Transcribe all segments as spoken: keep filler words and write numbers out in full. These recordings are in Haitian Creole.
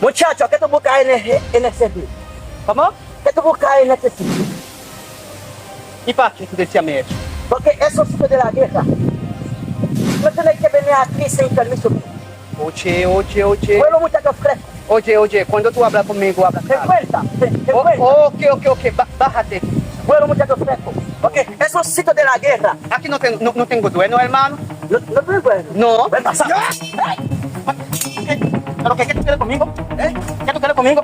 Muchacho, que tu buscas en el, en el sentido? ¿Cómo? Que tu buscas en el sentido? ¿Y para qué tú decías eso? Porque eso sí te de la guerra. No tienes que venir aquí sin permiso mío. Oye, oye, oye. Bueno, muchacho fresco. Oye, oye, cuando tú hablas conmigo, hablas claro. Cincuenta, cincuenta. Oh, ok, ok, ok, ba- bájate. Bueno, muchacho fresco. Ok, eso sí te de la guerra. Aquí no, ten- no, no tengo dueño, hermano. No, no tengo dueño. No. Ven, pasa. ¿Pero qué? ¿Qué tú quieres conmigo? ¿Eh? ¿Qué tú quieres conmigo?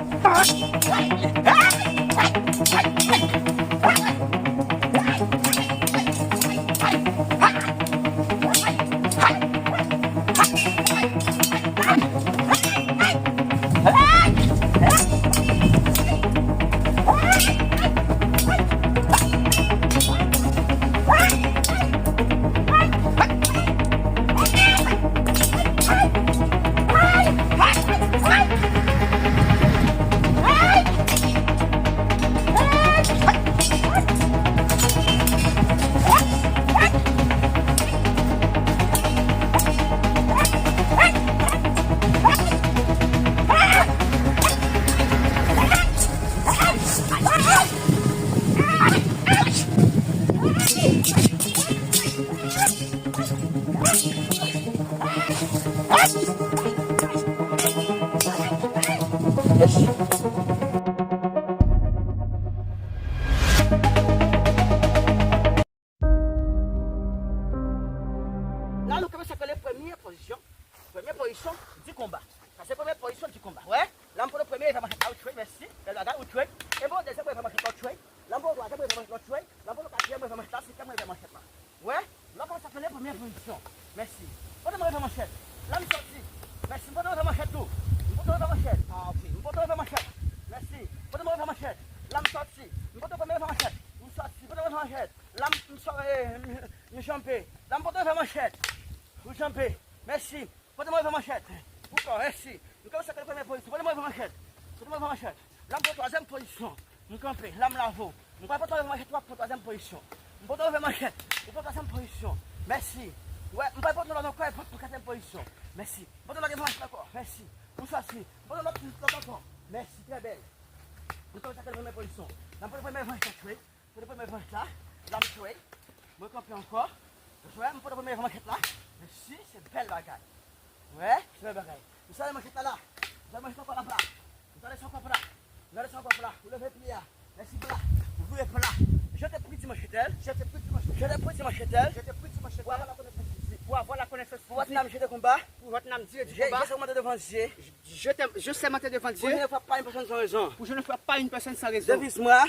La nou kòmanse ak le premye pozisyon. Premye pozisyon di konba. Sa se premye pozisyon di konba. Wè, la m pran premye, sa mache pa ou tchwe, mèsi. Bèl bagay, ou tchwe. E bon, dezyèm, sa mache pa ou tchwe. La m pran twazyèm, sa mache pa ou tchwe. La m pran katriyèm, sa mache la, senkyèm, sa mache la. Wè, la kòmanse ak le premye pozisyon. Mèsi. Pote mwen revè manchèt. La m sòti. Mèsi, m pote revè manchèt tou. M pote revè manchèt. Ah, ok. M pote revè manchèt. Mèsi. Pote mwen revè manchèt. La m sòti. M pote premye revè manchèt. M sòti. Pote revè manchèt. La m, m sò-, eh, m, m janpe. La m pote revè manchèt. Ou janpe. Mèsi. Pote mwen revè manchèt. Ou fò, mèsi. M kòmanse ak le premye pozisyon. Pote mwen revè manchèt. Pote mwen revè manchèt. La m pran twazyèm pozisyon. M kanpe. La m lave w. M pral pote w revè manchèt, w ap pran twazyèm pozisyon. M pote w revè manchèt. Ou pran twazyèm pozisyon. Mèsi. Wè, m pral pote w lòt ankò, e pran katriyèm pozisyon. Mèsi. M pote w lòt revè manchèt ankò. Mèsi. Ou sòti. M pote w lòt, lòt ankò. Mèsi, trè bèl. M kòmanse ak le premye pozisyon. La m pran premye revè manchèt, wi. Pote premye revè manchèt la. La m tchwe. Mwen kanpe ankò. Ou wè, m pote premye revè manchèt la. Mèsi, se bèl bagay. Wè, se bèl bagay. M sale manchèt la la. M sale manchèt ankò la pla. M sale sa ankò pla. M sale sa ankò pla. Ou leve pye a. Mèsi pla. Ou vire pla. Je te prie dimanche tel. Je te prie dimanche tel. Je te prie dimanche tel. Je te prie dimanche tel. Pour avoir la connaissance de Dieu. Pour avoir la connaissance de Dieu. Pour votre âme, je te combats. Pour votre âme, Dieu, je te combats. Je, je sermente devant Dieu. Je, je te, je sermente devant Dieu. Pour je ne frappe pas une personne sans raison. Pour je ne frappe pas une personne sans raison. Devise-moi.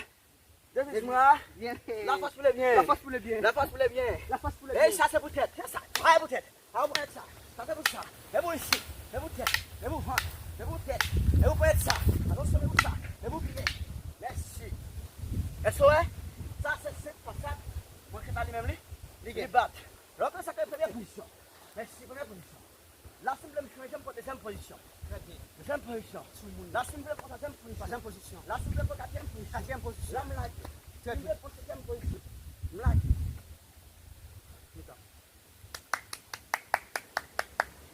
Devise-moi. Bien. La force pour le bien. La force pour le bien. La force pour le bien. La force pour le bien. Ey, sa se pou tèt. Sa, sa pou tèt. Sa pou tèt sa. Sa se pou sa. Men pou isit. Men pou tèt. Men pou vant. Men pou tèt. Men pou ponyèt sa. Atansyon, men pou sa. Men pou pye. Mèsi. Èske w wè? Sa se senk pa kat. Mwen ki pa li menm li. Li gen. Li bat. Lòt sa se premye pozisyon. Mèsi, premye pozisyon. La, si m vle m chanje, m pran dezyèm pozisyon. Trè byen. Dezyèm pozisyon. Sou moun. La, si m vle m pran twazyèm pozisyon. Twazyèm pozisyon. La, si m vle m pran katriyèm pozisyon. Katriyèm pozisyon. La, m lage. Trè byen. Si m vle m pran senkyèm pozisyon, m lage. Mitan.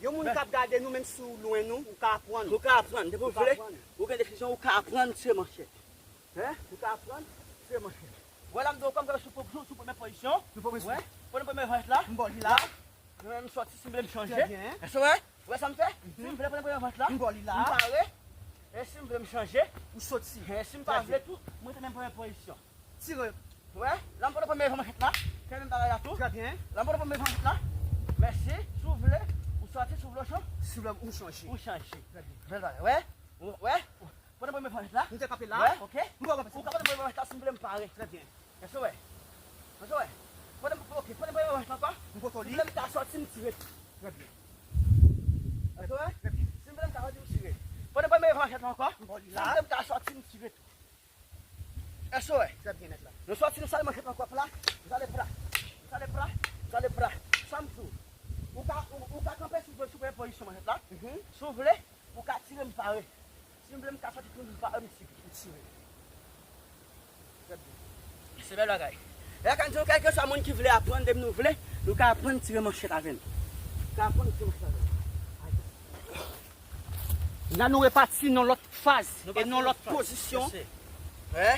Yon moun k ap gade nou, menm si w lwen nou, ou ka aprann. Ou ka aprann. Depi w vle, ou gen desizyon, ou ka aprann tire manchèt. Hein? Ou ka aprann tire manchèt. Wè, la m di w kòm sou, sou, sou premye pozisyon. Sou premye pozisyon. Wè, pran premye manchèt la. M ba w li la. La. Mwen, m sòti, si m vle m chanje. Trè byen. Èske w wè? Wè sa m fè? Si m vle pran premye manchèt la. M ba w li la. M pare. E si m vle m chanje. Ou soti. E si m pa vle tou, m rete menm premye pozisyon. Tire. Wè, la m pran premye manchèt la. Fè menm bagay la tou. Trè byen. La m pran premye manchèt la. Mèsi. Si w vle, ou sòti, si w vle w chanje. Si w vle ou chanje. Ou chanje. Trè byen. Bèl bagay. Wè? Wè? Pote premye manchèt la. M te kanpe la. Wè, ok. M pran manchèt la, si m vle m pare. Trè byen. Èske w wè? Èske w wè? Pote, ok, pote premye manchèt la ankò. M pote li. Si m vle m ka sòti, m tire. Trè byen. Èske w wè? Trè byen. Si m vle m ka sòti, m tire. Pote premye manchèt la ankò. M ba w li la. Si m vle m ka sòti, m tire tou. Èske w wè? Trè byen, mèt la. Nou sòti, nou sale manchèt la ankò pla. Nou sale pla. Nou sale pla. Nou sale pla. Sa m di w. Ou ka, ou, ou ka kanpe sou, sou premye pozisyon manchèt la. Mhm. Si w vle, ou ka tire m pare. Si m vle m ka sòti pou m pare m tire. M tire. Trè byen. Se bèl bagay. E la ka di nou kèlkeswa moun ki vle aprann, depi nou vle, nou ka aprann tire manchèt avè n. Nou ka aprann tire manchèt avè n. Ay. La nou repati nan lòt faz e nan lòt pozisyon. Wè.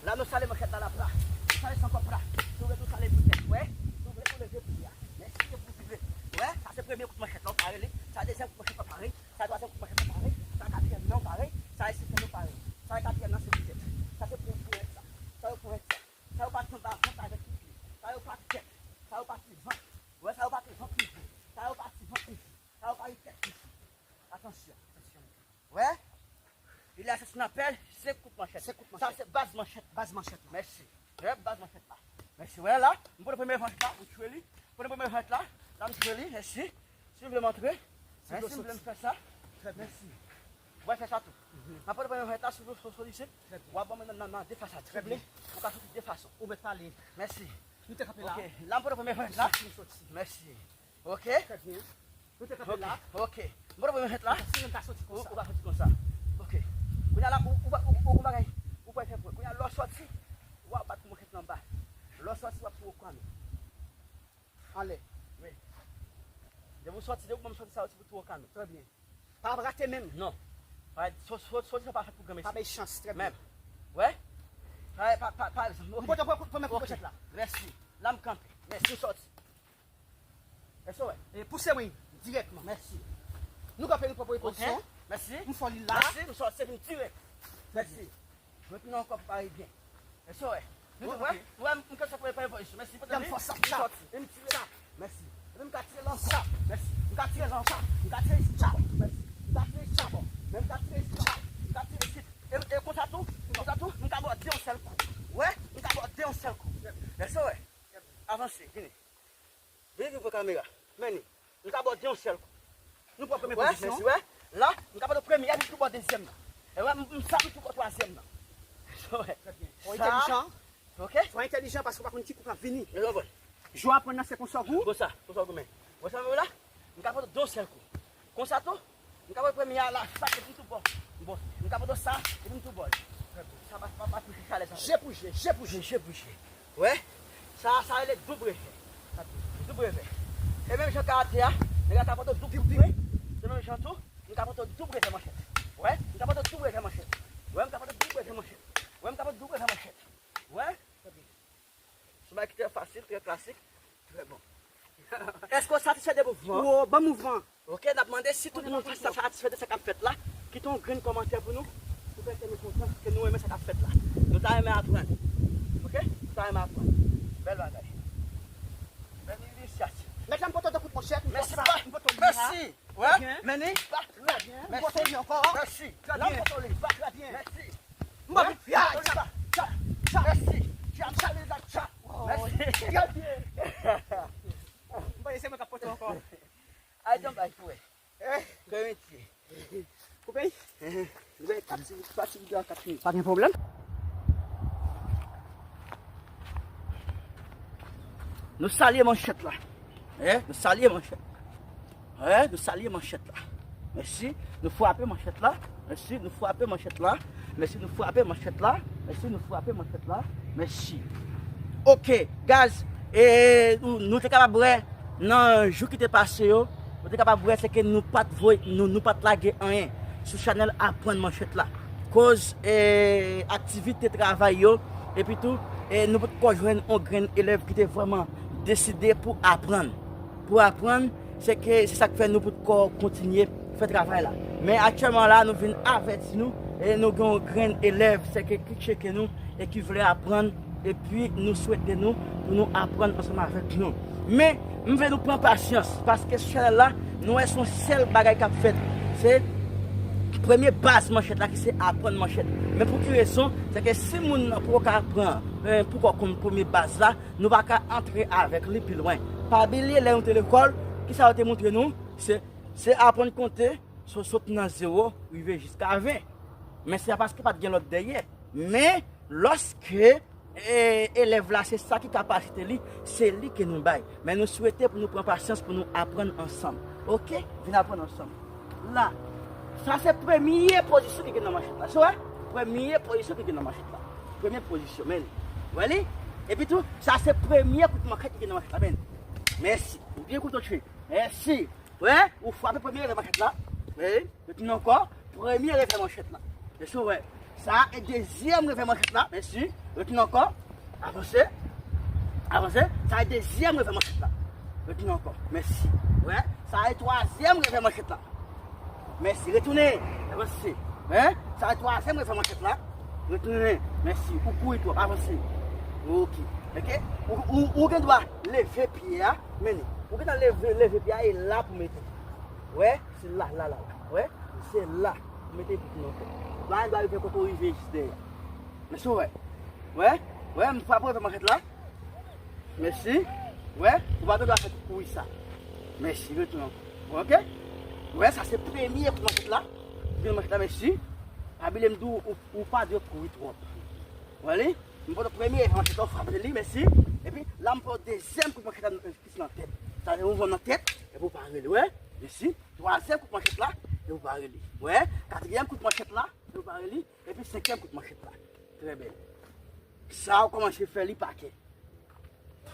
La nou sale manchèt la, la pla. Nou sale san kòb pla. Si w vle tou sale pou tèt, wè. Si w vle tou leve pou a. Mèsi e pou vive. Wè, sa se premye kout manchèt la, w pare li. Sa dezyèm kout manchèt la, pare. Sa twazyèm kout manchèt la, pare. Sa katriyèm nan, pare. Sa e senkyèm nan, pare. Sa e katriyèm nan, se pou tèt. Sa se pou, pou rèd sa. Sa yo pou rèd sa. Sa yo pa t anba vant avèk tout li. Sa yo pa t tèt. Sa yo pa t vant. Wè, sa yo pa t vant li. Sa yo pa t vant li. Sa yo pa t tèt li. Atansyon. Wè. Il y a ce qu'on appelle senk kout manchèt. Senk kout manchèt. Sa se baz manchèt. Baz manchèt la. Mèsi. Wè, baz manchèt la. Mèsi. Wè la, m pran premye manchèt la, ou tchwe li. Pran premye manchèt la, la m tchwe li, mèsi. Si w vle m antre, si w vle m fè sa, mèsi. W a fè sa tou. M ap pran premye manchèt la, si w vle w soti isit, w a ban mwen nan, nan, nan de fason. Trè byen. Ou ka soti de fason. Ou mèt pale. Mèsi. Nou te kanpe la. Ok, la m pran premye manchèt la. Mèsi. Ok. Trè byen. Nou te kanpe la. Ok. M pran premye manchèt la. Si nou ta soti konsa. Ou, ou ka soti konsa. Ok. Kounye a la, ou, ou, ou, ou, ou bagay, ou pral fè pwen. Kounye a, lè w soti, w ap bat manchèt nan ba. Lè w soti, w ap sou okane. Anlè. Wi. Depi w soti, depi w ban m soti sa, w ti pou tou okane. Trè byen. Pa rate menm. Non. Pa, so, so, soti sa pa fèt pou granmesi. Pa bay chans, trè byen. Menm. Wè? Pa, pa, pa, pa egzanp. M pote premye kout manchèt la. Mèsi. La m kanpe. Mèsi. M soti. Èske w wè? E pouse mwen dirèkman. Mèsi. Nou kanpe, nou pran premye pozisyon. Mèsi. M fè li la. Mèsi. M soti, se vin dirèk. Mèsi. Mwen tounen ankò pou pare byen. Èske w wè? Nou wè? Nou wè, m kanpe sa premye pozisyon. Mèsi. Pote li. M soti. E m tire. Mèsi. Epi m ka tire lan sa. Mèsi. M ka tire lan sa. M ka tire isit. Mèsi. M ka tire isit. Men m ka tire isit. M ka tire isit. E, e konsa tou, konsa tou, m ka bòde yon sèl kou. Wè? M ka bòde yon sèl kou. Èske w wè? Avanse, vini. Vini, vini pran kamera. Men ni. M ka bòde yon sèl kou. Nou pran premye pozisyon. Mèsi, wè. La, m ka bòde premye a, m tou bòde dezyèm nan. E wè, m, m sa m tou bòde twazyèm nan. Èske w wè? Trè byen. Ou entèlijan. Ok? Ou entèlijan paske ou pa konn ki kou k ap vini. Mezanmi. Jwe aprann nan se konsa gou. Konsa, konsa gou men. Wè sa m wè la? M ka pran de yon sèl kou. Konsa tou, m ka pran premye a la, sa epi m tou bò. Bon, m ka pran sa epi m tou bò. Sa pa, pa, pa touche chalè sa. Je pou je, je pou je. Je, je pou je. Wè? Sa, sa rele doub revè. Doub revè. E menm jan karate a, nèg la ka pran doub revè. Se menm jan tou, m ka pran doub revè manchèt. Wè? M ka pran doub revè manchèt. Wè, m ka pran doub revè manchèt. Wè, m ka pran doub revè manchèt. Wè? Se yon bagay ki trè fasil, trè klasik, trè bon. Èske w satisfè de mouvman an? Wo, bon mouvman. Ok, n ap mande si tout moun sa, sa satisfè de sa k ap fèt la, kite yon grenn kòmantè pou nou, pou fè ke nou kontan, ke nou renmen sa k ap fèt la. Nou ta renmen aprann. Ok? Nou ta renmen aprann. Bèl bagay. Bèl inisyativ. Mèt la, m pote de kout manchèt, m pote sa, m pote li la. Mèsi. Wè, men ni. Trè byen. M pote li ankò. Mèsi. Trè byen. La, m pote li. Trè byen. Mèsi. M ba li. Ya, ya, ya, ya. Mèsi. Ya, m sale la, ya. Mèsi. Trè byen. M panse se mwen k ap pote ankò. Ay, jan bay pou wè. Kè retire. Koupe? Li bay kat, kat, kat, kat. Pa gen pwoblèm. Nou salye manchèt la. Hein? Nou salye manchèt la. Hein? Nou salye manchèt la. Mèsi. Nou frape manchèt la. Mèsi. Nou frape manchèt la. Mèsi. Nou frape manchèt la. Mèsi. Nou frape manchèt la. Mèsi. Ok, guys. E nou, nou te kapab wè nan jou ki te pase yo, nou te kapab wè se ke nou pa t voye, nou, nou pa t lage anyen sou chanèl Aprann Manchèt la. Koz, e, aktivite travay yo, epi tou, e, nou potko jwenn yon grenn elèv ki te vrèman deside pou aprann. Pou aprann, se ke, se sa k fè nou potko kontinye fè travay la. Men aktyèlman la, nou vin avèti nou, e nou gen yon grenn elèv, se ke ki tcheke nou, e ki vle aprann, epi nou swete nou pou nou aprann ansanm avèk nou. Men, m vle nou pran pasyans, paske sou chanèl la, nou wè se yon sèl bagay k ap fèt. Se premye baz manchèt la ki se aprann manchèt. Men pou ki rezon? Se ke si moun nan poko ka aprann, eh, poko konn premye baz la, nou pa ka antre avèk li pi lwen. Pa bliye lè nou te lekòl, kisa yo te montre nou? Se, se aprann konte, so, sot nan zewo, rive jiska ven. Men se paske pa t gen lòt dèyè. Men, lòske, e, elèv la, se sa ki kapasite li, se li ke nou bay. Men nou swete pou nou pran pasyans pou nou aprann ansanm. Ok? Vin aprann ansanm. La. Sa se premye pozisyon ki gen nan manchèt la. So, wè? Premye pozisyon ki gen nan manchèt la. Premye pozisyon, men. Wè li? Epi tou, sa se premye kout manchèt ki gen nan manchèt la, men. Mèsi. Ou byen koute w tchwe. Mèsi. Wè, ou frape premye nan manchèt la. Wi. Yo tounen ankò. Premye revè manchèt la. Èske w wè? Sa e dezyèm revè manchèt la. Mèsi. Retounen ankò. Avanse. Avanse. Sa e dezyèm revè manchèt la. Retounen ankò. Mèsi. Wè. Sa e twazyèm revè manchèt la. Mèsi. Retounen. Avanse. Wè. Sa e twazyèm revè manchèt la. Retounen. Mèsi. Ou kouri twòp. Avanse. Ok. Ok. Ou, ou, ou gen dwa leve pye a. Mennen. Ou gen dwa leve, leve pye a e la pou mete. Wè. Se la, la, la, la. Wè. Se la. Ou mete pye nan tèt. La, li va rive kote w rive jis dèyè. Mèsi, wè. Wè. Wè, m frape revè manchèt la. Mèsi. Wè. Ou pa gen dwa fè tout kouri sa. Mèsi. Retounen ankò. Ok? Wè, sa se premye kout manchèt la. Premye manchèt la, mèsi. Pa bliye m di w, ou, ou pa dwe kouri twòp. Wè li? M pote premye manchèt la, w frape li, mèsi. Epi, la, m pote dezyèm kout manchèt la, ki se nan tèt. Sa se mouvman nan tèt, epi w pare li, wè. Mèsi. Twazyèm kout manchèt la, epi w pare li. Wè. Katriyèm kout manchèt la, epi w pare li. Epi senkyèm kout manchèt la. Trè byen. Sa, ou kòmanse fè li pa kè.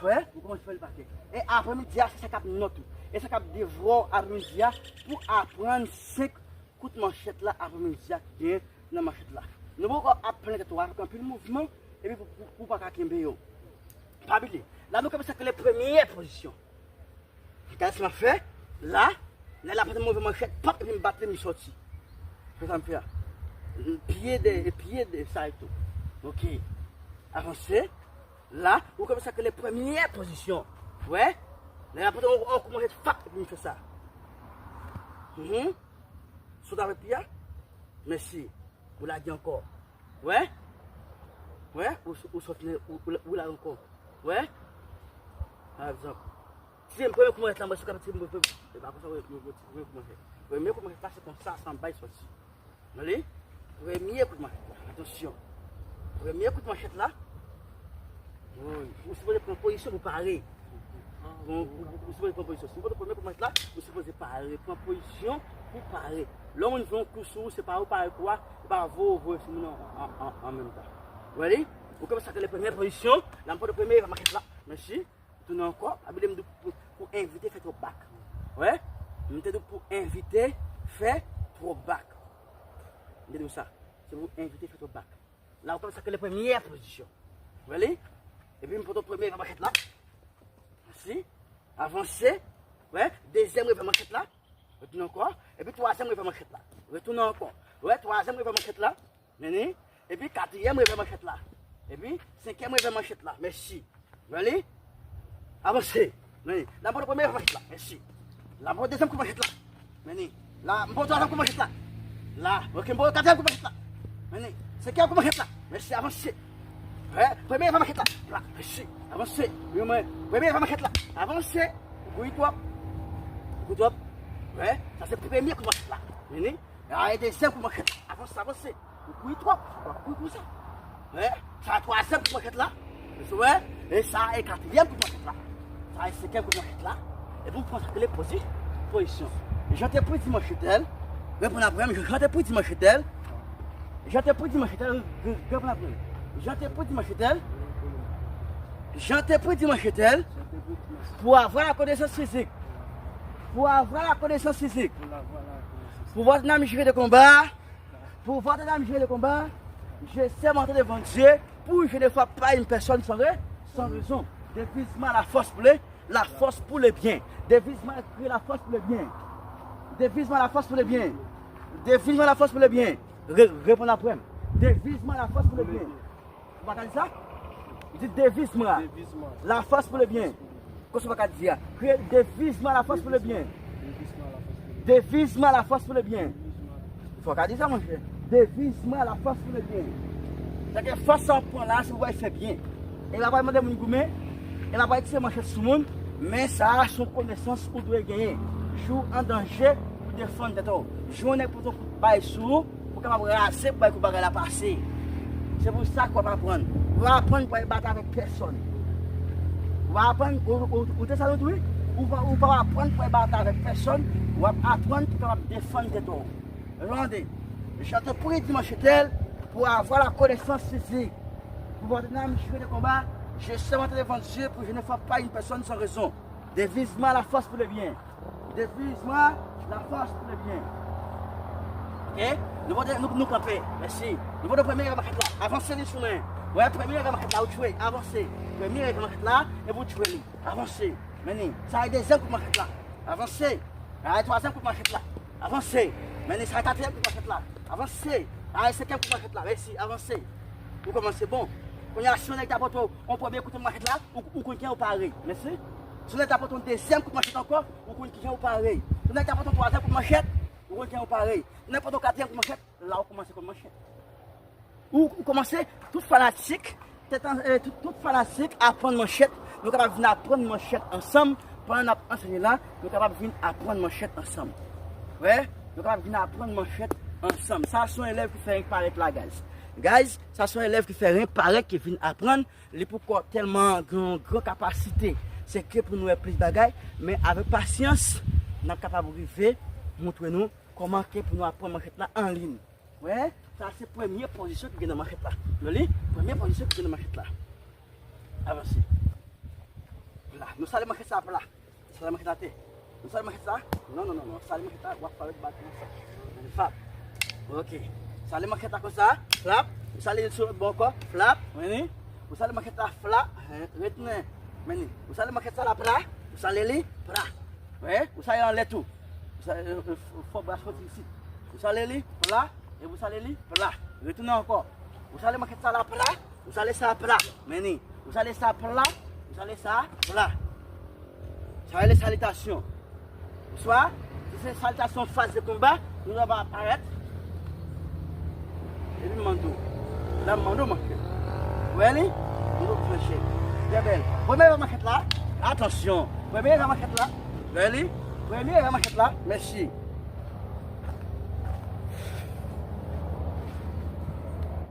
Wè, ou kòmanse fè li pa kè. E aprèmidi a, se sa k ap nòt ou. E sa k ap devwa w aprèmidi a pou aprann senk kout manchèt la aprèmidi a ki gen nan manchèt la. Nou poko ap plen tèt ou avèk anpil mouvman, epi pou, pou, pou w pa ka kenbe yo. Pa bliye, la nou kòmanse ak le premye pozisyon. Gade sa m ap fè. La, lè l ap pran move manchèt, pap, epi m bat li, m soti. Se sa m fè a. Pye de, pye de sa e tou. Ok. Avanse. La, ou kòmanse ak le premye pozisyon. Wè? Lè l ap pran yon, yon kou manchèt, pap, epi m fè sa. Mhm. Sot avèk pye a. Mèsi. Ou lage ankò. Wè? Wè? Ou, ou sòti, ou, ou, ou lage ankò. Wè? Pa egzanp. Si se premye kou manchèt la, mwen sou kapab tire mwen, e pa konsa, wè, mwen, mwen, premye kou manchèt. Premye kou manchèt la, se konsa, se anba l sòti. Tande? Premye kout manchèt la. Atansyon. Premye kout manchèt la. Wi. Ou sipoze pran pozisyon pou pare. Bon, ou, ou, ou sipoze pran pozisyon. Si w pote premye kout manchèt la, ou sipoze pare. Pran pozisyon pou pare. Lè yon moun fè yon kou sou ou, se pa ou pare kou a, e pa voye, voye sou moun an, an, an, an menm tan. Ou wè li? Ou kòmanse ak le premye pozisyon. La, m pote premye manchèt la. Mèsi. Tounen ankò, pa bliye m di w pou, pou evite fè twòp bak. Wè? M te di w pou evite fè twòp bak. M te di w sa. Se pou evite fè twòp bak. La, ou kòmanse ak le premye pozisyon. Wè li? Epi m pote premye revè manchèt la. Mèsi. Avanse. Wè? Dezyèm revè manchèt la. Retounen ankò. Epi twazyèm revè manchèt la. Retounen ankò. Wè? Twazyèm revè manchèt la. Mennen. Epi katriyèm revè manchèt la. Epi senkyèm revè manchèt la. Mèsi. Wè li? Avanse. Mennen. La, m pote premye revè manchèt la. Mèsi. La, m pote dezyèm kou manchèt la. Mennen. La, m pote twazyèm kou manchèt la. La, ok, m pote katriyèm kou manchèt la. Mennen. Senkyèm kou manchèt la. Mèsi, avanse. Wè, premye revè manchèt la. La, mèsi. Avanse. Wi, mwen. Premye revè manchèt la. Avanse. Ou kouri twòp. Ou kouri twòp. Wè, sa se premye kou manchèt la. Mennen. A, e dezyèm kou manchèt. Avanse, avanse. Ou kouri twòp. Ou pa kouri konsa. Wè. Sa twazyèm kou manchèt la. Ou wè? E sa e katriyèm kou manchèt la. Sa e senkyèm kou manchèt la. Epi ou pran sa k rele pozi-, pozisyon. Jan te predi manchèt la. Reponn apre m. Jan te predi manchèt la. Jan te predi manchèt la. Re-, reponn apre m. Jan te predi manchèt la. Jan te predi manchèt la. Pour avoir la connaissance physique. Pour avoir la connaissance physique. Pour avoir la connaissance. Pour votre âme, j'irai de combat. Pour votre âme, j'irai de combat. Je sais monter devant Dieu. Pour je ne frappe pas une personne sans ra-, sans raison. Devise-moi la force pour le, la force pour le bien. Devise-moi la force pour le bien. Devise-moi la force pour le bien. Devise-moi la force pour le bien. Re-, reponn apre m. Devise-moi la force pour le bien. Ou pa ka di sa? Di devise-moi. Devise-moi. La force pour le bien. Konsa ou pa ka di a. Kreye devise-moi la force pour le bien. Devise-moi la force pour le bien. Devise-moi la force pour le bien. Devise-moi la force pour le bien. Fò w ka di sa, monchè. Devise-moi la force pour le bien. Sa ke fòs sa w pran la, se pou w al fè byen. E pa pral mande moun goumen, e pa pral tire manchèt sou moun, men sa a se yon konesans ou dwe genyen. Jou an danje pou defann tèt ou. Jou yon nèg pote yon kout bay sou ou, pou kapab raze, pou bay kou bagay la pase. Se pou sa ke w ap aprann. W ap aprann pou w al batay avèk pèsòn. W ap aprann, ou, ou, ou te sa nou di wi? Ou pa, ou pa aprann pou w al batay avèk pèsòn, w ap aprann pou w kapab defann tèt ou. Tande, je te prie dimanche tel pour avoir la connaissance physique. Pour votre âme, je de combat, je suis monté devant Dieu pour je ne frappe pas une personne sans raison. Devise-moi la force pour le bien. Devise-moi la force pour le bien. Ok? Nou pote, nou, nou kanpe. Mèsi. Nou pote premye revè manchèt la. Avanse li sou mwen. Wè, premye revè manchèt la, ou tchwe. Avanse. Premye revè manchèt la, epi ou tchwe li. Avanse. Men li. Sa e dezyèm kout manchèt la. Avanse. Sa e twazyèm kout manchèt la. Avanse. Men li, sa e katriyèm kout manchèt la. Avanse. Sa e senkyèm kout manchèt la. Mèsi. Avanse. Ou kòmanse bon. Kounye a, si yon nèg ta pote w yon premye kout manchèt la, ou, ou konn kijan ou pare. Mèsi. Si yon nèg ta pote w yon dezyèm kout manchèt ankò, ou konn kijan ou pare. Si yon nèg ta pote w yon twazyèm kout manchèt, ou konn kijan ou pare. Nenpòt yon katriyèm kout manchèt, la ou kòmanse konn manchèt. Ou, ou kòmanse, tout fanatik, tèt an, eh, tout, tout fanatik aprann manchèt. Nou kapab vin aprann manchèt ansanm. Pandan n ap anseye la, nou kapab vin aprann manchèt ansanm. Wè, nou kapab vin aprann manchèt ansanm. Sa se yon elèv ki fè renk parèt la, guys. Guys, sa se yon elèv ki fè renk parèt, ki vin aprann. Li poko tèlman gen yon gran kapasite. Se ke pou nou wè plis bagay, men avèk pasyans, n ap kapab rive montre nou kòman ke pou nou aprann manchèt la an liy. Wè, sa se premye pozisyon ki gen nan manchèt la. Nou li, premye pozisyon ki gen nan manchèt la. Avanse. La, nou sale manchèt sa pla. Sale manchèt la tè. Nou sale manchèt sa. Non, non, non, non. Sale manchèt la, w ap fè avèk baton sa. Flap. Ok. Sale manchèt la konsa. Flap. Ou sale l sou lòt bò ankò. Flap. Meni. Ou sale manchèt la. Flap. Retounen. Meni. Ou sale manchèt sa la pla. Ou sale li. Pla. Wè. Ou sale anlè tou. Ou sale, eh, eh, fò bra soti isit. Ou sale li. Pla. E ou sale li. Pla. Retounen ankò. Ou sale manchèt sa la pla. Ou sale sa pla. Meni. Ou sale sa pla. Ou sale sa pla. Sa rele salitasyon. Oswa, si se salitasyon faz de konba, nou ta va parèt. Epi m mande w. La m mande w manchèt. Wè li? Mande w manchèt. Trè bèl. Premye revè manchèt la. Atansyon. Premye revè manchèt la. Wè li? Premye revè manchèt la. Mèsi.